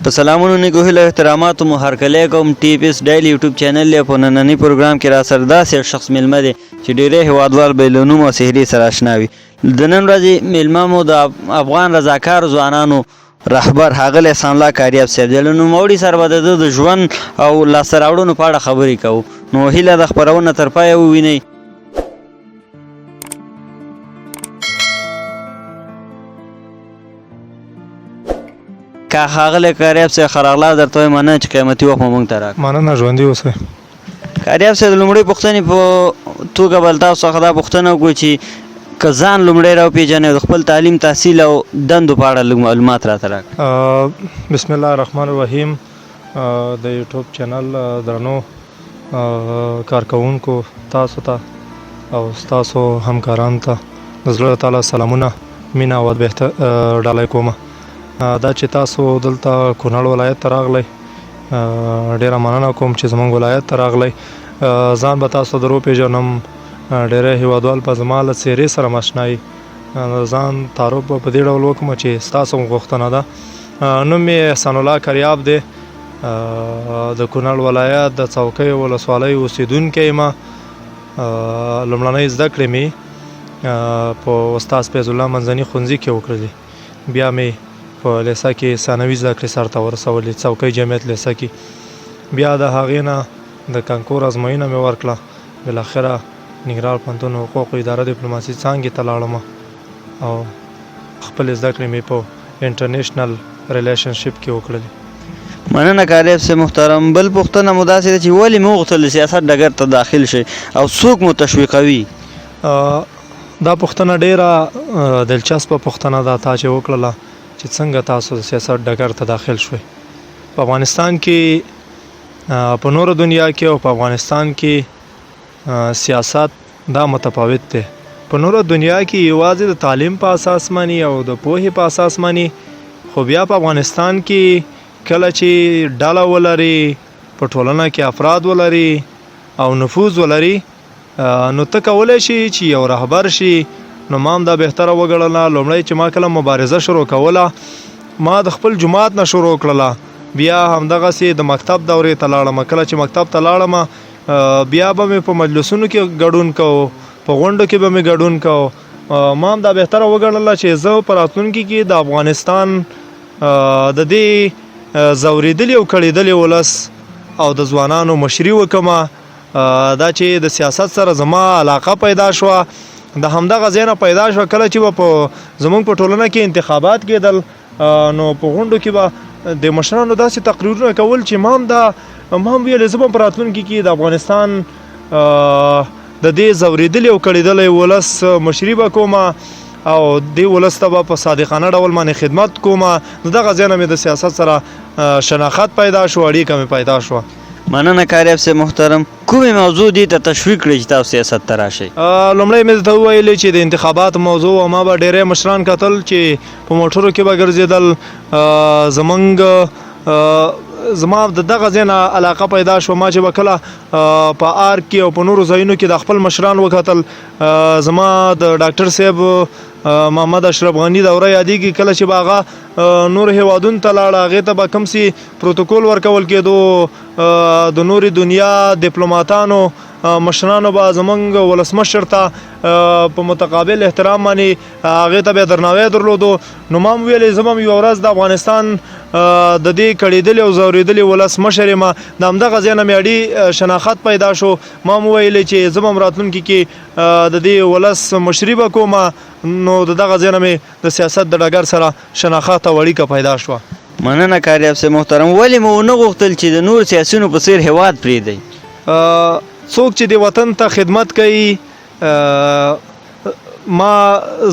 په سلامونو، نیکو هیلو، احتراماتو مو هرکلی کوم. ټي پي اس ډیلی یوټیوب چینل له په ننني پروګرام کې را سره داسې یو شخص میلمه دی چې ډیری هیوادوال به یې له نوم او څهرې سره آشنا وي. د نن ورځې میلمه مو د افغان رضاکارو ځوانانو رهبر ښاغلی احسان الله کاریاب صاحب دی. له نوموړي سره به د ده د ژوند او لاسته راوړنو په اړه خبرې کوو، نو هیله ده خپرونه تر پایه ووینئ. که ښاغلی کاریاب صاحب، ښه راغلاست درته وایم. مننه چې قیمتي وخت مو موږ ته راکړ. مننه، ژوندي اوسئ. کاریاب صاحب، د لومړۍ پوښتنې په توګه به له تاسو څخه دا پوښتنه وکړو چې که ځان لومړی راوپېژنئ او د خپل تعلیم، تحصیل او دندو په اړه لږ معلومات راته راکړئ. بسم الله الرحمن الرحیم. د یوټیوب چینل درنو کارکوونکو، تاسو ته او ستاسو همکارانو ته د زړه تعالی سلامونه، مینه او بهتر ډالۍ کوم. دا چې تاسو دلته کونړ ولایت ته راغلی، ډیره مننه کوم چې زمونږ ولایت ته راغلی. ځان به تاسو در وپېژنم. ډیری هیوادوال به زما له څیرې سره آشنا وي. ځان تعارف به په دې ډول وکړم چې ستاسو غوښتنه ده. نوم مې احسان الله کریاب دی، د کونړ ولایت د څوکۍ ولسوالۍ اوسیدونکی یم. لومړنۍ زده کړې مې په استاد فیض الله منځني ښوونځي کې وکړلې. بیا مې په لیسه کې ثانوي زده کړې سرته ورسولې، څوکۍ جمعیت لیسه کې. بیا د هغې نه د کنکور ازموینه مې ورکړه. بالاخره ننګرهار پوهنتون حقوقو اداره دیپلوماسي څانګې ته لاړم او خپلې زده کړې مې په international relationship کې وکړلې. مننه کاریاب صاحب محترم. بل پوښتنه مو داسې ده چې ولې مو غوښتل د سیاست ډګر ته داخل شئ او څوک مو تشویقوي؟ دا پوښتنه ډیره دلچسپه پوښتنه ده تا چې وکړله چې څنګه تاسو د سیاست ډګر ته داخل شوئ. په افغانستان کې، په نوره دنیا کې او په افغانستان کې سیاست دا متفاوت دی. په نوره دنیا کې یوازې د تعلیم په اساس باندې او د پوهې په اساس باندې، خو بیا په افغانستان کې کله چې ډله ولري، په ټولنه کې افراد ولري او نفوذ ولري، نو ته کولی شي چې یو رهبر شي. نو ما هم دا بهتره وګڼله. لومړی چې ما کله مبارزه شروع کوله، ما د خپل جومات نه شروع کړله. بیا همدغسې د مکتب دورې ته لاړم. کله چې مکتب ته لاړم، بیا به مې په مجلسونو کې ګډون کوو، په غونډو کې به مې ګډون کوو. ما هم دا بهتره وګڼله چې زه په راتلونکي کې د افغانستان د دې ځورېدلي او کړېدلي ولس او د ځوانانو مشري وکړم. دا چې د سیاست سره زما علاقه پیدا شوه، د همدغه ځای نه پیدا شوه. کله چې به په زمونږ په ټولنه کې انتخابات کېدل، نو په غونډو کې به د مشرانو داسې تقریرونه کول چې ما هم ویل، زه به په راتلونکي کې د افغانستان د دې ځورېدلي او کړېدلی ولس مشري به کوم او دې ولس ته به په صادقانه ډول باندې خدمت کوم. د دغه ځای نه مې د سیاست سره شناخت پیدا شو، اړیکه مې پیدا شوه. مننه کاریاب صاحب محترم. کومې موضوع دې ته تشویق کړئ چې تاسو سیاست ته راشئ؟ لومړی مې درته وویلې چې د انتخاباتو موضوع وه. ما به ډیری مشران کتل چې په موټرو کې به ګرځېدل. زما د دغه ځای نه علاقه پیدا شوه. ما چې به کله په ارګ کې او په نورو ځایونو کې د خپل مشران وکتل، زما د ډاکټر صاحب محمد اشرف غني دوره یادېږي، کله چې به هغه نور هیوادونو ته لاړه، هغې ته به کوم سي پروتوکول ورکول کېدو، د نورې دنیا دیپلوماتانو مشرانو به زمونږ ولسمشر ته په متقابل احترام باندې هغې ته به درناوی درلودو. نو ما هم ویلې زه به هم یوه ورځ د افغانستان د دې کړېدلي او ځورېدلي ولس مشر یم. د همدغه ځای نه مې اړي شناخت پیدا شو. ما هم وویلې چې زه به هم راتلونکي کې د دې ولس مشري به کوم. نو د دغه ځای نه مې د سیاست د ډګر سره شناخت او اړیکه پیدا شوه. مننه کاریاب صاحب محترم. ولې مو ونه غوښتل چې د نور سیاسیونو په څیر هیواد پرېږدئ؟ څوک چې د وطن ته خدمت کوي، ما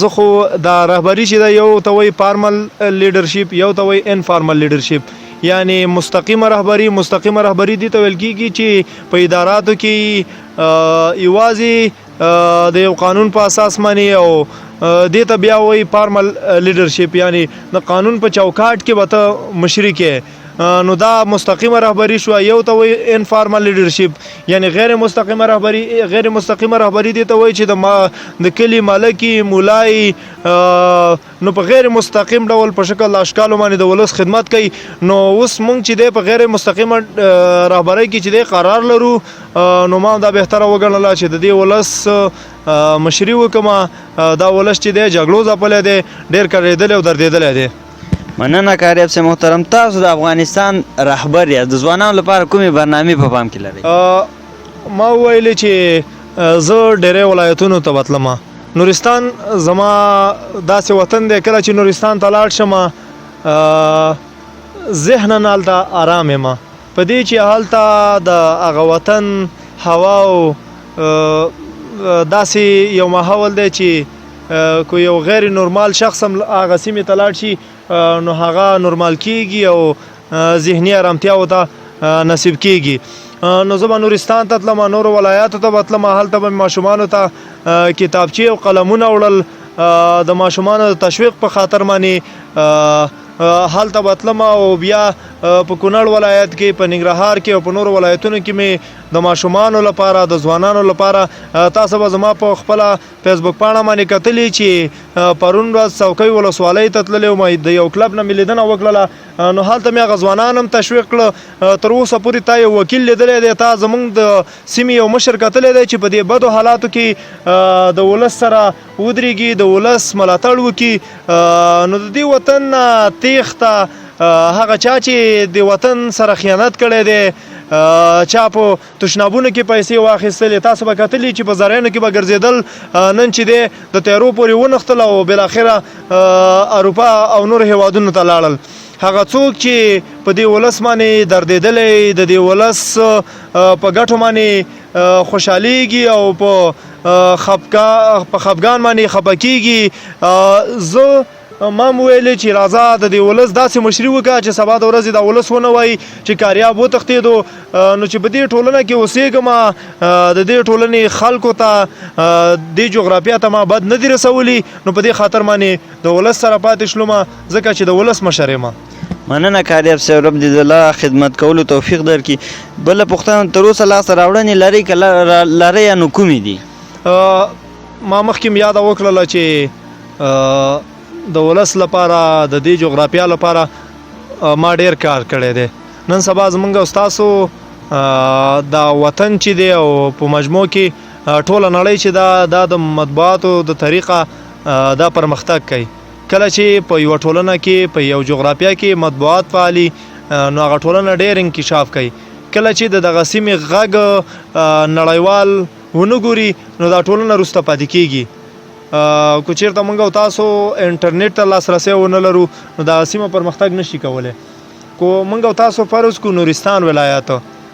زه خو دا رهبري چې ده، یو ته وایي formal leadership، یو ته وایي informal leadership، یعنی مستقیمه رهبري. مستقیمه رهبري دې ته ویل کېږي چې په اداراتو کې یوازې د یو قانون په اساس باندې، او دې ته بیا وایي formal leadership، یعنی د قانون په چوکاټ کې به ته مشري کې. نو دا مستقیمه رهبري شوه. یو ته وایي انفارمل لیډرشپ، یعنی غیر مستقیمه رهبري. غیر مستقیمه رهبري دې ته وایي چې د کلي ملکي مولای نو په غیر مستقیم ډول په شکل د اشکالو باندې د ولس خدمت کوي. نو اوس مونږ چې دی په غیر مستقیمه رهبرۍ کې چې دی قرار لرو، نو ما دا بهتره وګڼله چې د دې ولس مشري وکړم. دا ولس چې دی جګړو ځپلی دی، ډېر کړېدلی او دردېدلی دی. مننه کاریاب صاحب محترم. تاسو د افغانستان رهبر یاست، د ځوانانو لپاره کومې برنامې په پام کې لرئ؟ ما وویل چې زه ډېری ولایتونو ته به تلم. نورستان زما داسې وطن دی، کله چې نورستان ته لاړ شم ذهنا هلته آرام یم، په دې چې هلته د هغه وطن هوا او داسې یو ماحول دی چې که یو غیر نورمال شخص هم هغه سیمې ته لاړ شي نو هغه نورمال کیږي او ذهني آرامتیا ورته نصیب کیږي. نو زه به نورستان ته تلم، نورو ولایاتو ته به تلم، هلته به مې ماشومانو ته کتابچې او قلمونه وړل، د ماشومانو د تشویق په خاطر باندې هلته به تلم. او بیا په کونړ ولایت کې، په ننګرهار کې او په نورو ولایتونو کې مې د ماشومانو لپاره، د ځوانانو لپاره، تاسو به زما په خپله فیسبوک پاڼه باندې کتلي چې پرون ورځ څوکۍ ولسوالۍ ته تللی وم، د یو کلب نه مې لیدنه وکړله، نو هلته مې هغه ځوانان هم تشویق کړه. تر اوسه پورې تا یو وکیل لیدلی دی، تا زمونږ د سیمې یو مشر کتلی دی چې په دې بدو حالاتو کې د ولس سره ودرېږي، د ولس ملاتړ وکړي. نو د دې وطن نه تېښته، هغه چا چې د وطن سره خیانت کړی دی، چا په تشنابونو کې پیسې واخیستلې، تاسو به کتلي چې په زرینو کې به ګرځېدل، نن چې دی د تیارو پورې ونښتل او بالاخره اروپا او نورو هیوادونو ته لاړل. هغه څوک چې په دې ولس باندې دردېدلی، د دې ولس په ګټو باندې خوشحالېږي او په خفګان باندې خفه کېږي، زه ما هم ویلې چې راځه د دې ولس داسې مشري وکړه چې سبا د ورځې دا ولس ونه وایي چې کاریاب وتښتېدو. نو چې په دې ټولنه کې اوسېږم، د دې ټولنې خلکو ته، دې جغرافیا ته ما بد نه دي رسولي، نو په دې خاطر باندې د ولس سره پاتې شلم، ځکه چې د ولس مشر یم. مننه کاریاب صاحب، رب دې د لا خدمت کولو توفیق درکړي. بله پوښتنه، تر اوسه لاسته راوړنې لرئ؟ که لرئ نو کومې دي؟ ما مخکې هم یاده وکړله چې د ولس لپاره، د دې جغرافیا لپاره ما ډېر کار کړی دی. نن سبا زمونږ او ستاسو دا وطن چې دی او په مجموع کې ټوله نړۍ چې دا د مطبوعاتو د طریقه دا پرمختګ کوي. کله چې په یوه ټولنه کې، په یو جغرافیا کې مطبوعات فعالي، نو هغه ټولنه ډېر انکشاف کوي. کله چې د دغه سیمې غږ نړیوال ونه ګوري، نو دا ټولنه وروسته پاتې کیږي. که چېرته موږ او تاسو انټرنیټ ته لاسرسی ونه لرو، نو دا سیمه پرمختګ نشي کولی. که موږ او تاسو فرض کړو نورستان ولایت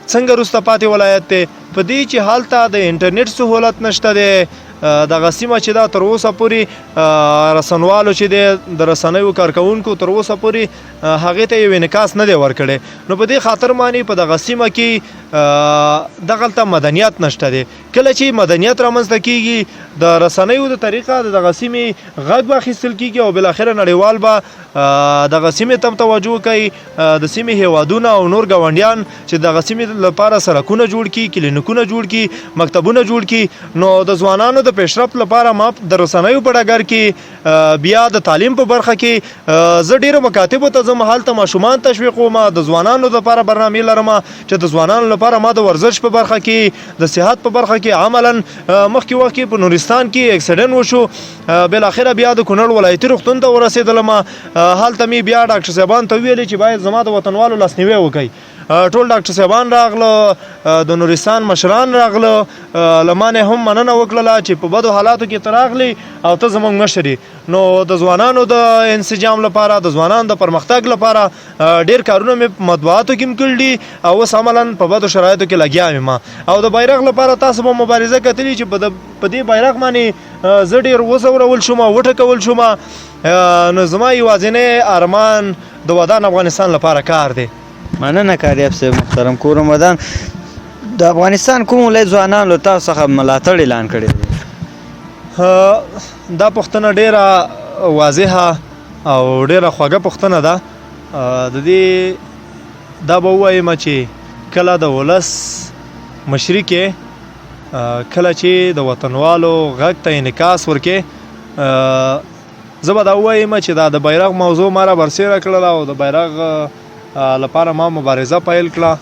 څنګه وروسته پاتې ولایت دی، په دې چې هلته د انټرنیټ سهولت نشته دی. دغه سیمه چې دا تر اوسه پورې رسنوالو چې دی، د رسنیو کارکوونکو تر اوسه پورې هغې ته یو انعکاس نه دی ورکړی. نو په دې خاطر باندې په دغه سیمه کې دغلته مدنیت نشته دی. کله چې مدنیت رامنځته کیږي، د رسنیو د طریقه د دغه سیمې غږ به اخیستل کیږي او بالاخره نړیوال به دغه سیمې ته توجه کوي. د سیمې هیوادونه او نور ګاونډیان چې دغه سیمې لپاره سړکونه جوړ کړي، کلینیکونه جوړ کړي، مکتبونه جوړ کړي. نو د ځوانانو د پیشرفت لپاره ما د رسنیو په ډګر کې، بیا د تعلیم په برخه کې، زه ډېرو مکاتبو ته ځم، هلته ماشومان تشویقوم، د ځوانانو لپاره برنامې لرم چې د ځوانانو لپاره ما د ورزش په برخه کې، د صحت په برخه کې عملاً، مخکې وخت کې په نورستان کې اکسیډنټ وشو، بالاخره بیا د کونړ ولایتي روغتون ته ورسېدلم. هلته مې بیا ډاکټر صاحبان ته وویلې چې باید زما د وطنوالو لاسنیوی وکړئ. ټول ډاکټر صاحبان راغله، د نورستان مشران راغله، له ما نه هم مننه وکړله چې په بدو حالاتو کې ته راغلې او ته زموږ مشر یې. نو د ځوانانو د انسجام لپاره، د ځوانانو د پرمختګ لپاره، ډېر کارونه مې په مطبوعاتو کې هم کړي دي او اوس عملاً په بدو شرایطو کې لګیا یم. او د بیرغ لپاره تاسو به مبارزه کتلې چې په دې بیرغ باندې، زه ډېر وځورول شوم، وټکول شوم. نو زما یوازینی ارمان د ودان افغانستان لپاره کار دی. مننه کاریاب صاحب محترم، کورم ودان. د افغانستان کوم ولایت ځوانانو له تاسو څخه ملاتړ اعلان کړی دی؟ دا پوښتنه ډېره واضحه او ډېره خوږه پوښتنه ده. د دې دا به ووایم چې کله د ولس مشري کې، کله چې د وطنوالو غږ ته انعکاس ورکې، زه به دا ووایم چې دا د بیرغ موضوع ما را برسېره کړله او د بیرغ لپاره ما مبارزه پیل کړه.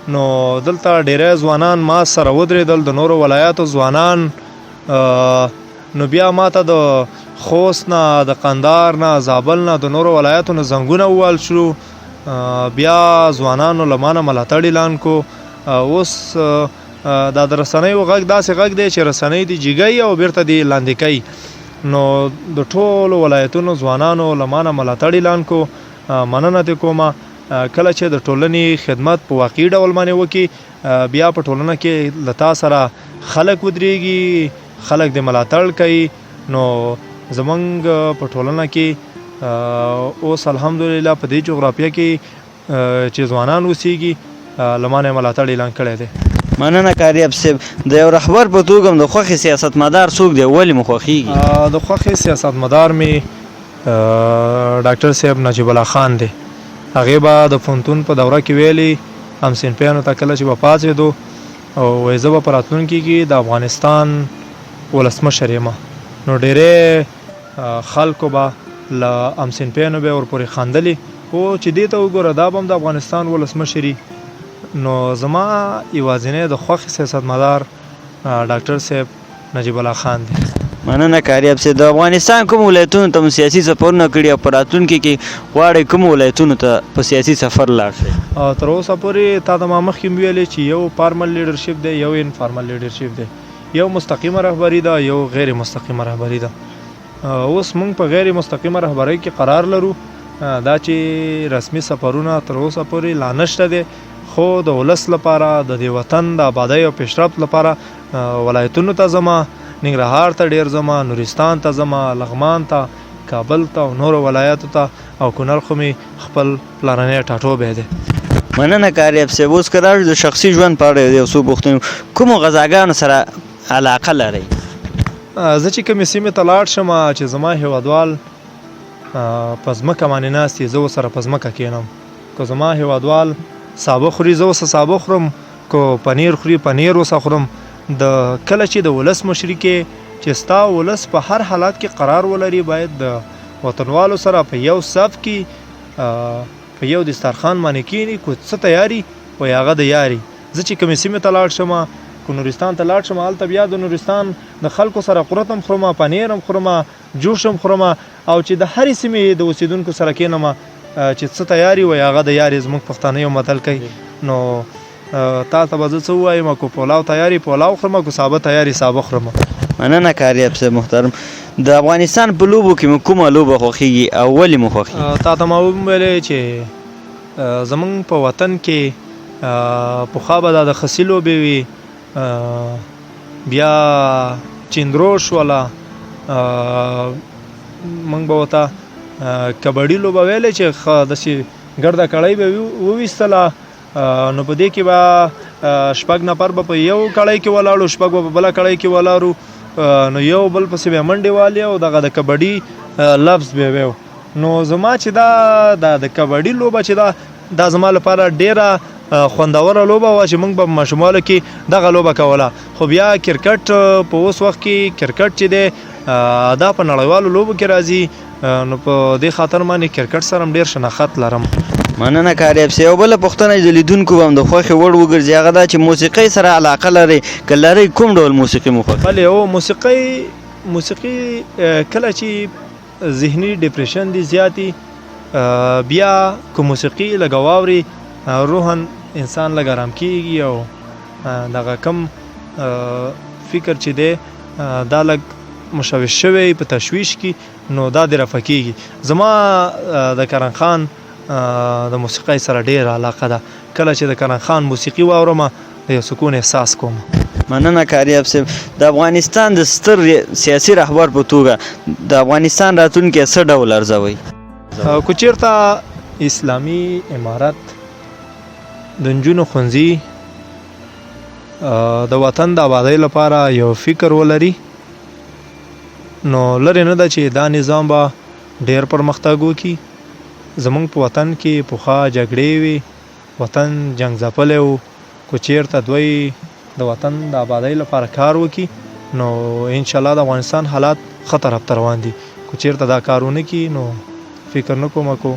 نو دلته ډیری ځوانان ما سره ودرېدل، د نورو ولایاتو ځوانان. نو بیا ما ته د خوست نه، د قندهار نه، زابل نه، د نورو ولایاتو نه زنګونه ووهل شو. بیا ځوانانو له ما نه ملاتړ اعلان کو. اوس دا د رسنیو غږ داسې غږ دی چې رسنۍ دې جګوي او بیرته دې لاندې کوي. نو د ټولو ولایتونو ځوانانو له ما نه ملاتړ اعلان کو، مننه ترې کوم. کله چې د ټولنې خدمت په واقعي ډول باندې وکړي، بیا په ټولنه کې له تا سره خلک ودرېږي، خلک دې ملاتړ کوي. نو زمونږ په ټولنه کې اوس الحمدلله په دې جغرافیه کې چې ځوانان اوسېږي، له ما نه یې ملاتړ اعلان کړی دی. مننه کاریاب صاحب. د یو رهبر په توګه د خوښې سیاستمدار څوک دی، ولې مو خوښېږي؟ د خوښې سیاستمدار مې ډاکټر صاحب نجیب الله خان دی. هغې به د پوهنتون په دوره کې ویلي همصنفیانو ته، کله چې به پاڅېدو، او وایي زه به په راتلونکي کې د افغانستان ولسمشر یم. نو ډیری خلکو به له همصنفیانو به ورپورې خندلې او چې دې ته وګوره، دا به هم د افغانستان ولسمشري. نو زما یوازینی د خوښې سیاستمدار ډاکټر صاحب نجیب الله خان دی. مننه کاریاب صاحب. د افغانستان کوم ولایتونو ته مو سیاسي سفرونه کړي او په راتلونکي کې غواړئ کوم ولایتونو ته په سیاسي سفر لاړ شئ؟ تر اوسه پورې تا ته ما مخکې ویلې چې یو فارمل لیډرشپ دی، یو انفارمل لیډرشپ دی، یو مستقیمه رهبري ده، یو غیر مستقیمه رهبري ده. اوس موږ په غیر مستقیمه رهبرۍ کې قرار لرو. دا چې رسمي سفرونه تر اوسه پورې لا نشته دی، خو د ولس لپاره، د دې وطن د آبادۍ او پیشرفت لپاره ولایتونو ته ځم، ننګرهار ته ډېر ځم، نورستان ته ځم، لغمان ته، کابل ته او نورو ولایاتو ته، او کونړ خو مې خپل پلرنی ټاټوبی دی. مننه کاریاب صاحب. اوس که راشو د شخصي ژوند په اړه یو څو پوښتنې، کومو غذاګانو سره علاقه لرئ؟ زه چې کومې سیمې ته لاړ شم چې زما هیوادوال په ځمکه باندې ناست دي، زه ورسره په ځمکه کښېنم. که زما هیوادوال سابه خوري، زه ورسره سابه خورم، که پنیر خوري، پنیر ورسره خورم. د کله چې د ولس مشري کې، چې ستا ولس په هر حالت کې قرار ولري، باید د وطنوالو سره په یو صف کې په یو دسترخوان باندې کښېني، که څه تیاري وایي هغه د یاري. زه چې کومې سیمې ته لاړ شم، که نورستان ته لاړ شم، هلته بیا د نورستان د خلکو سره قرت هم خورم، پنیر هم خورم، جوش هم خورم، او چې د هرې سیمې د اوسېدونکو سره کښېنم چې څه تیاري وایي هغه د یاري. زموږ پښتانه یو متل کوي. نو تا ته به زه څه ووایم، که پولاو تیاري پولاو خورم، که سابه تیاري سابه خورم. مننه کاریاب صاحب محترم. د افغانستان په لوبو کې مو کومه لوبه خوښیږي او ولې مو خوښیږي؟ تا ته ما وویلې چې زمونږ په وطن کې پخوا به دا د خسي لوبې وي، بیا چندرو شوله، موږ به ورته کبډي لوبه ویلې چې داسې ګرده کړۍ به وویستله. نو په دې کې به شپږ نفر به په یو کړۍ کې ولاړو، شپږ به په بله کړۍ کې ولاړو، نو یو بل پسې به منډې والې او دغه د کبډي لفظ به ویو. نو زما چې دا د کبډي لوبه چې دا زما لپاره ډېره خوندوره لوبه وه چې موږ به ماشوموالو کې دغه لوبه کوله. خو بیا کرکټ په اوس وخت کې کرکټ چې دی دا په نړیوالو لوبو کې راځي، نو په دې خاطر باندې کرکټ سره هم ډېر شناخت لرم. مننه کاریاب صاحب. یو بله پوښتنه چې د لیدونکو به هم د خوښې وړ وګرځي، هغه دا چې موسیقۍ سره علاقه لرئ، که لرئ کوم ډول موسیقي مو خوښه؟ بلې، هو، موسیقي کله چې ذهني ډیپریشن دي زیاتي، بیا که موسیقي لږه واوري، روحاً انسان لږ ارام کیږي او دغه کم فکر چې دی دا لږ مشوش شوی په تشویش کې، نو دا دې رفع کیږي. زما د کرن خان د موسیقۍ سره ډېره علاقه ده، کله چې د کرن خان موسیقي واورم د یو سکون احساس کوم. مننه کاریاب صاحب. د افغانستان د ستر سیاسي رهبر په توګه د افغانستان راتلونکی څه ډول ارزوئ؟ که چېرته اسلامي امارت د نجونو ښوونځي د وطن د آبادۍ لپاره یو فکر ولري، نو لرې نه ده چې دا نظام به ډېر پرمختګ وکړي. زمونږ په وطن کې پخوا جګړې وې، وطن جنګ ځپلی و، که چیرته دوی د وطن د آبادۍ لپاره کار وکړي نو ان شاء الله د افغانستان حالات ښه طرف ته روان دي. که چیرته دا کار ونه کړي نو فکر نه کوم کو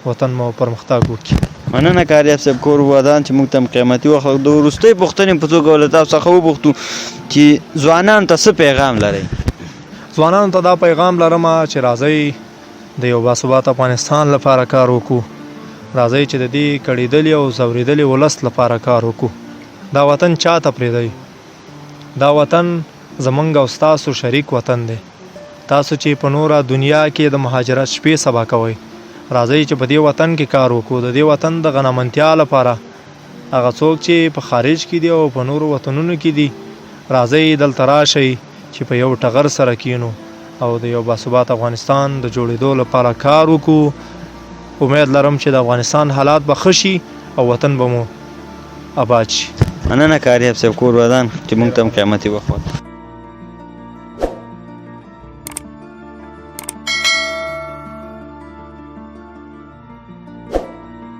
وطن مو پرمختګ وکړي. مننه کاریاب صاحب، کور ودان چې موږ ته هم قیمتي وخت. د وروستۍ پوښتنې په توګه له تاسو څخه وپوښتو چې ځوانانو ته څه پیغام لرئ؟ ځوانانو ته دا پیغام لرم چې راځئ د یو باثباته افغانستان لپاره کار وکړو، راځئ چې د دې کړېدلي او ځورېدلي ولس لپاره کار وکړو. دا وطن چاته پرېږدئ؟ دا وطن زمونږ او ستاسو شریک وطن دی. تاسو چې په نوره دنیا کې د مهاجرت شپې سبا کوئ، راځئ چې په دې وطن کې کار وکړو، د دې وطن د غنامنتیا لپاره. هغه څوک چې په خارج کې دي او په نورو وطنونو کې دي، راځئ دلته راشئ چې په یو ټغر سره کینو او د یو باثبات افغانستان د جوړېدو لپاره کار وکړو. امید لرم چې د افغانستان حالات به ښه شي او وطن به مو آباد شي. مننه کاریاب صاحب، کور ودان چې موږ ته هم قیمتي وخت ورکړ.